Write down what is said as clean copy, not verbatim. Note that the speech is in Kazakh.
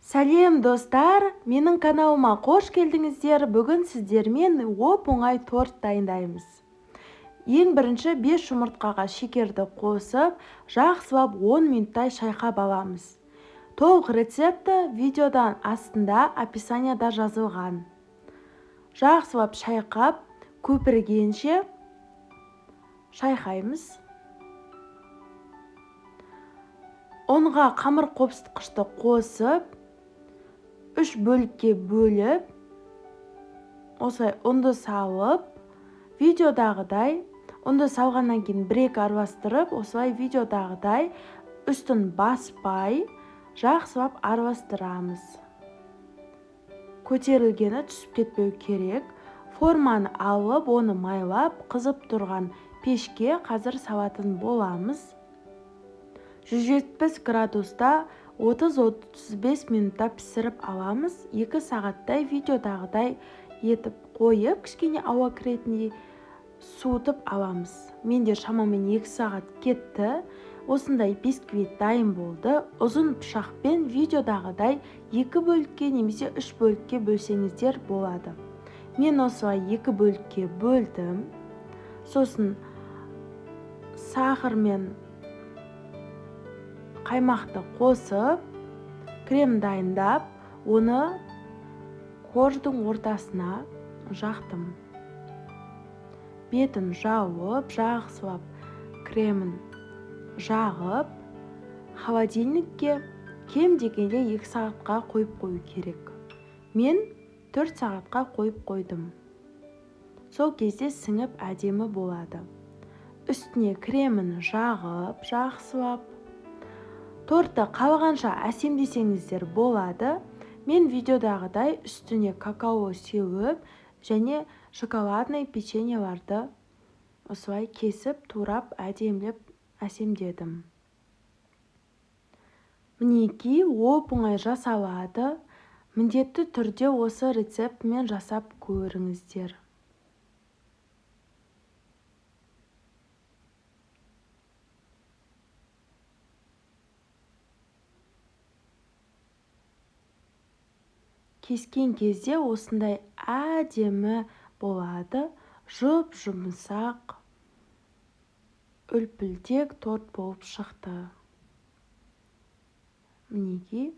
Сәлем, достар! Менің каналыма қош келдіңіздер. Бүгін сіздермен оп-оңай торт дайындаймыз. Ең бірінші 5 жұмыртқаға шекерді қосып, жақсылап 10 минуттай шайқап аламыз. Толық рецепті видеодан астында описанияда жазылған. Жақсылап шайқап, көпіргенше шайқаймыз. Ұнға қамыр қопсытқышты қосып, 3 бөлікке бөліп, осылай ұнды салып, видеодағыдай ұнды салғаннан кейін бір-екі араластырып, осылай видеодағыдай үстін баспай жақсылап араластырамыз. Көтерілгені түсіп кетпеу керек. Форманы алып, оны майлап, қызып тұрған пешке қазір салатын боламыз. 170 градуста 30-35 минутта пісіріп аламыз. 2 сағаттай видеодағыдай етіп қойып, кішкене ауа кіретіндей суытып аламыз. Менде шамамен 2 сағат кетті. Осындай бисквит дайын болды. Ұзын пышақпен видеодағыдай 2 бөлікке немесе 3 бөлікке бөлсеңіздер болады. Мен осылай 2 бөлікке бөлдім. Сосын сахармен қаймақты қосып, крем дайындап, оны корждың ортасына жақтым. Бетін жауып, жақсылап кремін жағып, холодильникке кем дегенде 2 сағатқа қойып қою керек. Мен 4 сағатқа қойып қойдым. Сол кезде сіңіп әдемі болады. Үстіне кремін жағып, жақсылап тортты қалағанша әсемдесеңіздер болады. Мен видеодағыдай үстіне какао сеуіп және шоколадный печеньеларды осылай кесіп, турап, әдемілеп әсемдедім. Мінекей, оп-оңай жасалады. Міндетті түрде осы рецептімен жасап көріңіздер. Кескен кезде осындай әдемі болады, жұп-жұмсақ, үлпілдек торт болып шықты. Мінекей.